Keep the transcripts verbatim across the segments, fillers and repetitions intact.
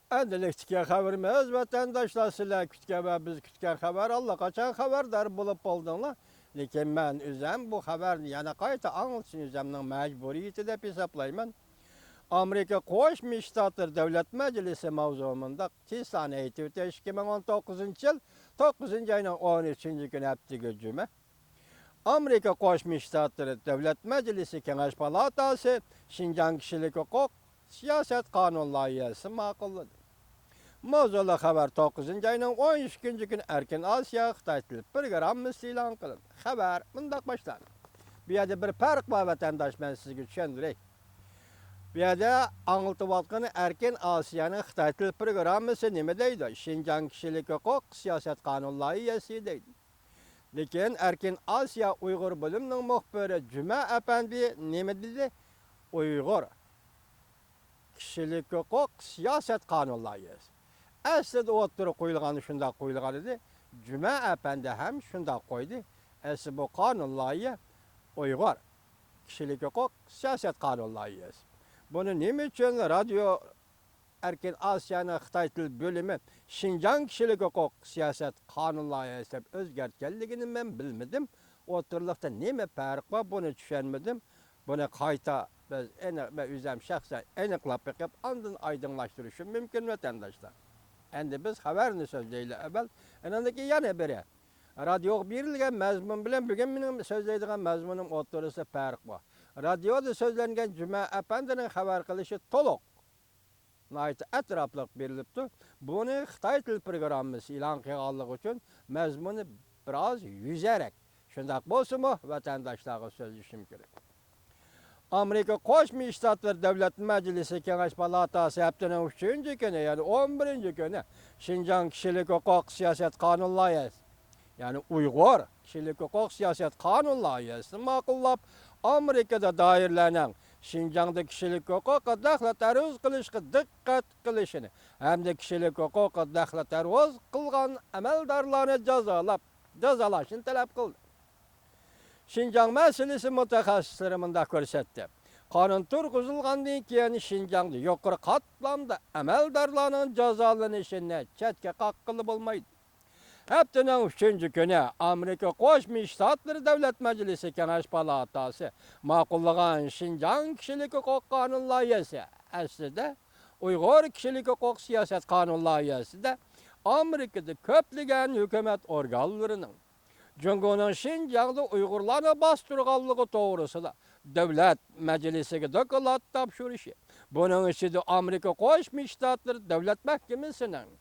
ئەمدىلىكتىكى خەۋىرىمىز، ۋەتەنداشلار، سىلەر كۈتكەن ۋە بىز كۈتكەن خەۋەر ئاللىقاچان خەۋەردار بولۇپ بولدۇڭلار. لېكىن مەن ئۆزۈم بۇ خەۋەرنى يەنە قايتا ئاڭلىتىشنى ئۆزۈمنىڭ مەجبۇرىيىتى دەپ ھېسابلايمەن. ئامېرىكا قوشما شتاتلىرى دۆلەت مەجلىسى ماۋزۇ مۇنداق، تېسلانى ئېيتىۋېتىش، ئىككى مىڭ ئون توققۇزىنچى يىل توققۇزىنچى ئاينىڭ ئون ئۈچىنچى كۈنى، ھەپتىگە جۈمە. ئامېرىكا قوشما شتاتلىرى دۆلەت مەجلىسى كېڭەش پالاتاسى شىنجاڭ كىشىلىك ھوقۇق سىياسەت قانۇن لايىھەسى ماقۇللىدى. ماۋزۇلۇق خەۋەر توققۇزىنچى ئاينىڭ ئون ئىككىنچى كۈنى ئەركىن ئاسىيا خىتاي تىل پروگراممىسىدا ئېلان قىلىندى. خەۋەر مۇنداق باشلاندى. بۇ يەردە بىر پەرق بار، ۋەتەنداش، مەن سىزگە چۈشەندۈرەي. بۇ يەردە ئاڭلىتىۋاتقىنى ئەركىن ئاسىيانىڭ خىتاي تىل پروگراممىسى نېمە دەيدۇ؟ شىنجاڭ كىشىلىك ھوقۇق سىياسەت قانۇن لايىھەسى دەيدۇ. لېكىن ئەركىن ئاسىيا ئۇيغۇر بۆلۈمىنىڭ مۇخبىرى جۈمە ئەپەندى نېمە دېدى؟ ئۇيغۇر كىشىلىك ھوقۇق سىياسەت قانۇن لايىھەسى. ئەسلىدە ئوتتۇرىغا قويۇلغاندا شۇنداق قويۇلغان ئىدى. جۈمە ئەپەندى ھەم شۇنداق قويدى. ئەسلى بۇ قانۇن لايىھە ئۇيغۇر كىشىلىك ھوقۇق سىياسەت قانۇن لايىھەسى. بۇنى نېمە ئۈچۈن رادىيو ئەركىن ئاسىيانىڭ خىتاي تىل بۆلۈمى شىنجاڭ كىشىلىك ھوقۇق سىياسەت قانۇن لايىھەسى دەپ ئۆزگەرتكەنلىكىنى مەن بىلمىدىم. ئوتتۇرىلىقتا نېمە پەرق بار، بۇنى چۈشەنمىدىم. بۇنى قايتا بىز ئېنىق، مەن ئۆزۈم شەخسەن ئېنىقلاپ بېقىپ، ئاندىن ئايدىڭلاشتۇرۇشۇم مۇمكىن، ۋەتەنداشلار. ئەمدى بىز خەۋەرنى سۆزلەيلى ئەۋۋەل. ئاندىن كېيىن يەنە بىرى. رادىيوغا بېرىلگەن مەزمۇن بىلەن بۈگۈن مېنىڭ سۆزلەيدىغان مەزمۇنۇم ئوتتۇرىسىدا پەرق بار. رادىيودا سۆزلەنگەن جۈمە ئەپەندىنىڭ خەۋەر قىلىشى تولۇق، ناھايىتى ئەتراپلىق بېرىلىپتۇ. بۇنى خىتاي تىل پروگراممىسى ئېلان قىلغانلىقى ئۈچۈن مەزمۇنى بىراز يۈزەرەك. شۇنداق بولسىمۇ، ۋەتەنداشلارغا سۆزلىشىم كېرەك. ئامېرىكا قوشما شتاتلىرى دۆلەت مەجلىسى كېڭەش پالاتاسى ھەپتىنىڭ ئۈچىنچى كۈنى، يەنى ئون بىرىنچى كۈنى شىنجاڭ كىشىلىك ھوقۇق سىياسەت قانۇن لايىھەسى، يەنى ئۇيغۇر كىشىلىك ھوقۇق سىياسەت قانۇن لايىھەسىنى ماقۇللاپ، ئامېرىكىدا دائىرىلەرنىڭ شىنجاڭدا كىشىلىك ھوقۇققا دەخلى تەرۇز قىلىشقا دىققەت قىلىشىنى ھەمدە كىشىلىك ھوقۇققا دەخلى تەرۇز قىلغان ئەمەلدارلارنى جازالاپ، جازالاشنى تەلەپ قىلدى. شىنجاڭ مەسىلىسى مۇتەخەسسىسلىرى مۇنداق كۆرسەتتى: قانۇن تۇرغۇزۇلغاندىن كېيىن، شىنجاڭدا يۇقىرى قاتلامدا ئەمەلدارلارنىڭ جازالىنىشىنى چەتكە قاققىلى بولمايدۇ. ھەپتىنىڭ ئۈچىنچى كۈنى ئامېرىكا قوشما شتاتلىرى دۆلەت مەجلىسى كېڭەش پالاتاسى ماقۇللىغان شىنجاڭ كىشىلىك ھوقۇق قانۇن لايىھەسى، ئەسلىدە ئۇيغۇر كىشىلىك ھوقۇق سىياسەت قانۇن لايىھەسىدە ئامېرىكىدا كۆپلىگەن ھۆكۈمەت ئورگانلىرىنىڭ جۇڭگونىڭ شىنجاڭدا ئۇيغۇرلارنى باستۇرغانلىقى توغرىسىدا دۆلەت مەجلىسىگە دوكلات تاپشۇرۇشى، بۇنىڭ ئىچىدە ئامېرىكا قوشما شتاتلىرى دۆلەت مەھكىمىسىنىڭ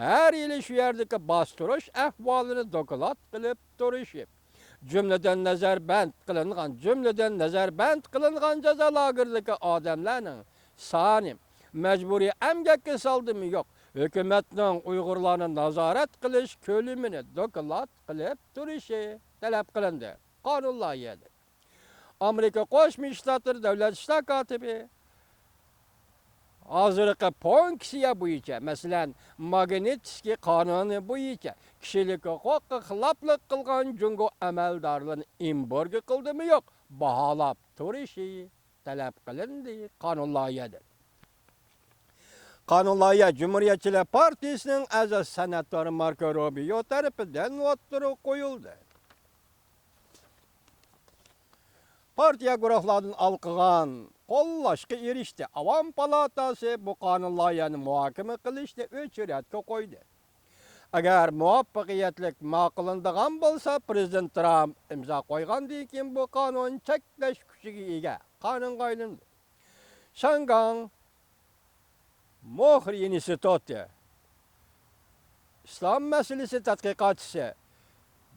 ھەر يىلى شۇ يەردىكى باستۇرۇش ئەھۋالىنى دوكلات قىلىپ تۇرۇشى، جۈملىدىن نەزەربەند قىلىنغان، جۈملىدىن نەزەربەند قىلىنغان جازا لاگېرىدىكى ئادەملەرنىڭ سانى، مەجبۇرىي ئەمگەككە سالدىمۇ يوق، ھۆكۈمەتنىڭ ئۇيغۇرلارنى نازارەت قىلىش كۆلىمىنى دوكلات قىلىپ تۇرۇشى تەلەپ قىلىندى. قانۇن لايىھەدە ئامېرىكا قوشما شتاتلىرى دۆلەت ئىشلار كاتىپى ھازىرقى پونكسىيە بويىچە، مەسىلەن، ماگنىتسكىي قانۇنى بويىچە كىشىلىك ھوقۇققا خىلاپلىق قىلغان جۇڭگو ئەمەلدارلىرىنى ئېمبارگو قىلدىمۇ يوق، باھالاپ تۇرۇشى تەلەپ قىلىندى. قانۇن لايىھەدە قانۇن لايىھە جۇمھۇرىيەتچىلەر پارتىيىسىنىڭ ئەزا سېناتورى ماركو روبىيو تەرىپىدىن ئوتتۇرىغا قويۇلدى. پارتىيە گۇرۇھلاردىن ئالقىغان قوللاشقا ئېرىشتى. ئاۋام پالاتاسى بۇ قانۇن لايىھەنى مۇھاكىمە قىلىشنى ئۆچ رەتكە قويدى. ئەگەر مۇۋەپپەقىيەتلىك ماقۇللىنىدىغان بولسا، پىرېزىدېنت ترامپ ئىمزا قويغاندىن كېيىن بۇ قانۇن چەكلەش كۈچىگە ئىگە قانۇنغا ئايلىنىدۇ. شياڭگاڭ موخرى ئىنستىتۇتى ئىسلام مەسىلىسى تەتقىقاتچىسى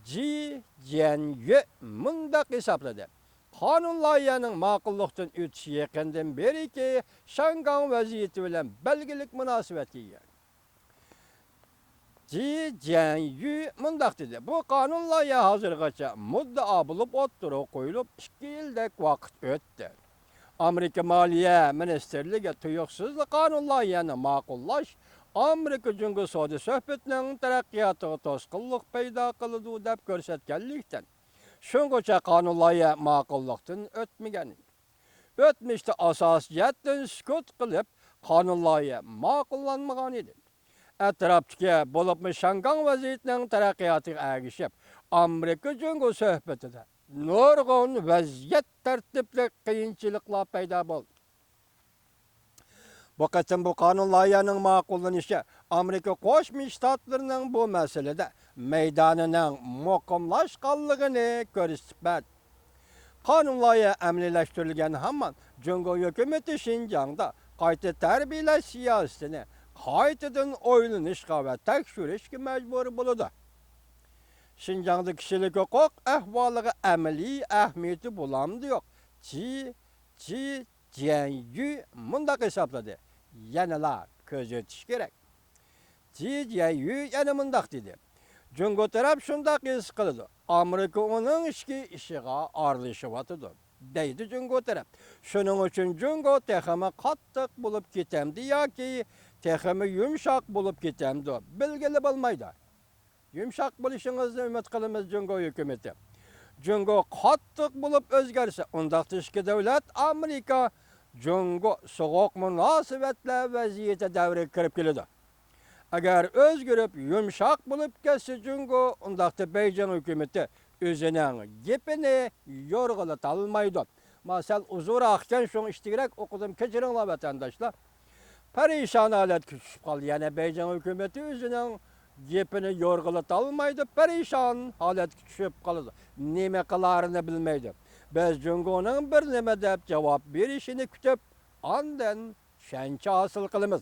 جى جيەنيۈ مۇنداق ھېسابلىدى: قانۇن لايىھەنىڭ ماقۇللۇقتىن ئۆتۈشى يېقىندىن بېرىكى شياڭگاڭ ۋەزىيىتى بىلەن بەلگىلىك مۇناسىۋەتكە ئىگە. جى جيەنيۈ مۇنداق دېدى: بۇ قانۇن لايىھە ھازىرغىچە مۇددىئا بولۇپ ئوتتۇرىغا قويۇلۇپ ئىككى يىلدەك ۋاقىت ئۆتتى. ئامېرىكا مالىيە مىنىستىرلىكى تۇيۇقسىزلا قانۇن لايىھەنى ماقۇللاش ئامېرىكا جۇڭگو سودا سۆھبىتىنىڭ تەرەققىياتىغا توسقۇنلۇق پەيدا قىلىدۇ دەپ كۆرسەتكەنلىكتىن، شۇڭغىچە قانۇن لايىھە ماقۇللۇقتىن ئۆتمىگەن. ئۆتمۈشتە ئاساسىي جەھەتتىن سۈكۈت قىلىپ، قانۇن لايىھە ماقۇللانمىغان ئىدى. ئەتراپتىكى، بولۇپمۇ شياڭگاڭ ۋەزىيىتىنىڭ تەرەققىياتىغا ئەگىشىپ، ئامېرىكا جۇڭگو سۆھبىتىدە نۇرغۇن ۋەزىيەت تەرتىپلىك قىيىنچىلىقلار پەيدا بولدى. بۇ قېتىم بۇ قانۇن لايىھەنىڭ ماقۇللىنىشى ئامېرىكا قوشما شتاتلىرىنىڭ بۇ مەسىلىدە مەيدانىنىڭ مۇقىملاشقانلىقىنى كۆرسىتىپ بەردى. قانۇن لايىھە ئەمەلىيلەشتۈرۈلگەن ھامان جۇڭگو ھۆكۈمىتى شىنجاڭدا قايتا تەربىيەلەش سىياسىتىنى قايتىدىن ئويلىنىشقا ۋە تەكشۈرۈشكە مەجبۇر بولىدۇ. شىنجاڭدا كىشىلىك ھوقۇق ئەھۋالىغا ئەمەلىي ئەھمىيىتى بولامدۇ يوق؟ چى، چى جيەنيۈ مۇنداق ھېسابلىدى، يەنىلا كۆزىتىش كېرەك. جى جيەنيۈ يەنە مۇنداق دېدى، جۇڭگو تەرەپ شۇنداق ھېس قىلىدۇ، ئامېرىكا ئۇنىڭ ئىچكى ئىشىغا ئارىلىشىۋاتىدۇ، دەيدۇ جۇڭگو تەرەپ. شۇنىڭ ئۈچۈن جۇڭگو تېخىمۇ قاتتىق بولۇپ كېتەمدۇ ياكى تېخىمۇ يۇمشاق بولۇپ كېتەمدۇ، بىلگىلى بولمايدۇ. يۇمشاق بولۇشىڭىزنى ئۈمىد قىلىمىز، جۇڭگو ھۆكۈمىتى. جۇڭگو قاتتىق بولۇپ ئۆزگەرسە، ئۇنداقتا ئىككى دۆلەت ئامېرىكا جۇڭگو سوغۇق مۇناسىۋەتلەر ۋەزىيىتى دەۋرىگە كىرىپ كېلىدۇ. ئەگەر ئۆزگىرىپ يۇمشاق بولۇپ كەتسە جۇڭگو، ئۇنداقتا بېيجىڭ ھۆكۈمىتى ئۆزىنىڭ گېپىنى يورغىلىتالمايدۇ. ما سەل ئۇزۇنراق ئىكەن، شۇڭا ئىشتىكرەك ئوقۇدۇم، كەچۈرۈڭلار ۋەتەنداشلار. پەرىشان ھالەتكە چۈشۈپ قالدى. يەنە بېيجىڭ ھۆكۈمىتى ئۆزىنىڭ گېپىنى يورغىلىتالمايدۇ، پەرىشان ھالەتكە چۈشۈپ قالىدۇ. نېمە قىلارىنى بىلمەيدۇ. بىز جۇڭگونىڭ بىر نېمە دەپ جاۋاب بېرىشىنى كۈتۈپ، ئاندىن چۈشەنچە ھاسىل قىلىمىز.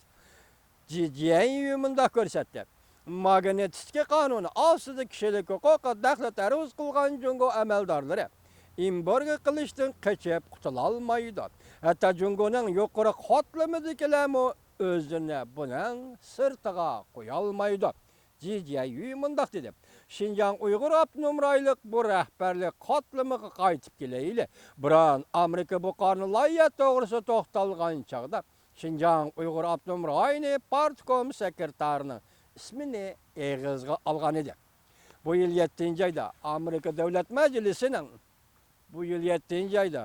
جى جيەنيۈ مۇنداق كۆرسەتتى، ماگنىتسكىي قانۇنى ئاستىدا كىشىلىك ھوقۇققا دەخلى تەرۇز قىلغان جۇڭگو ئەمەلدارلىرى ئېمبارگو قىلىشتىن قېچىپ قۇتۇلالمايدۇ. ھەتتا جۇڭگونىڭ يۇقىرى قاتلىمىدىكىلەرمۇ ئۆزىنى بۇنىڭ سىرتىغا قويالمايدۇ. جى جيەنيۈ مۇنداق دېدى، شىنجاڭ ئۇيغۇر ئاپتونوم رايونلۇق بۇ رەھبەرلىك قاتلىمىغا قايتىپ كېلەيلى. بۇرۇن ئامېرىكا بۇ قانۇن لايىھە توغرىسىدا توختالغان چاغدا، شىنجاڭ ئۇيغۇر ئاپتونوم رايونى پارتكوم سېكرېتارىنىڭ ئىسمىنى ئېغىزغا ئالغان ئىدى. بۇ يىل يەتتىنچى ئايدا ئامېرىكا دۆلەت مەجلىسىنىڭ، بۇ يىل يەتتىنچى ئايدا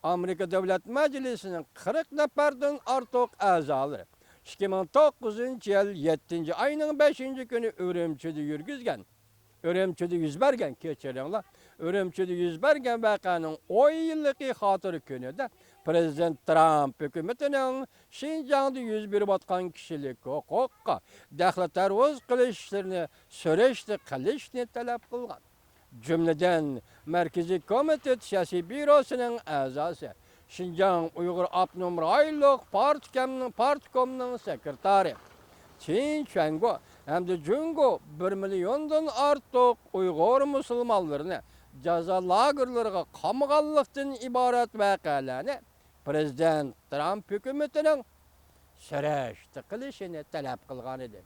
ئامېرىكا دۆلەت مەجلىسىنىڭ قىرىق نەپەردىن ئارتۇق ئەزالىرى ئىككى مىڭ توققۇزىنچى يىل يەتتىنچى ئاينىڭ بەشىنچى كۈنى ئۈرۈمچىدە يۈرگۈزگەن ئۈرۈمچىدە يۈز بەرگەن، كەچۈرۈڭلار، ئۈرۈمچىدە يۈز بەرگەن ۋەقەنىڭ ئون يىللىقى خاتىرە كۈنىدە پىرېزىدېنت ترامپ ھۆكۈمىتىنىڭ شىنجاڭدا يۈز بېرىۋاتقان كىشىلىك ھوقۇققا دەخلى تەرۇز قىلىشلىرىنى سۈرۈشتە قىلىشنى تەلەپ قىلغان. جۈملىدىن، مەركىزىي كومىتېت سىياسىي بيۇروسىنىڭ ئەزاسى، شىنجاڭ ئۇيغۇر ئاپتونوم رايونلۇق پارتكومنىڭ، پارتكومنىڭ سېكرېتارى چىن چۈەنگو ھەمدە جۇڭگو بىر مىليوندىن ئارتۇق ئۇيغۇر مۇسۇلمانلىرىنى جازا لاگېرلىرىغا قامىغانلىقتىن ئىبارەت ۋەقەلەرنى پىرېزىدېنت ترامپ ھۆكۈمىتىنىڭ سۈرۈشتە قىلىشىنى تەلەپ قىلغان ئىدى.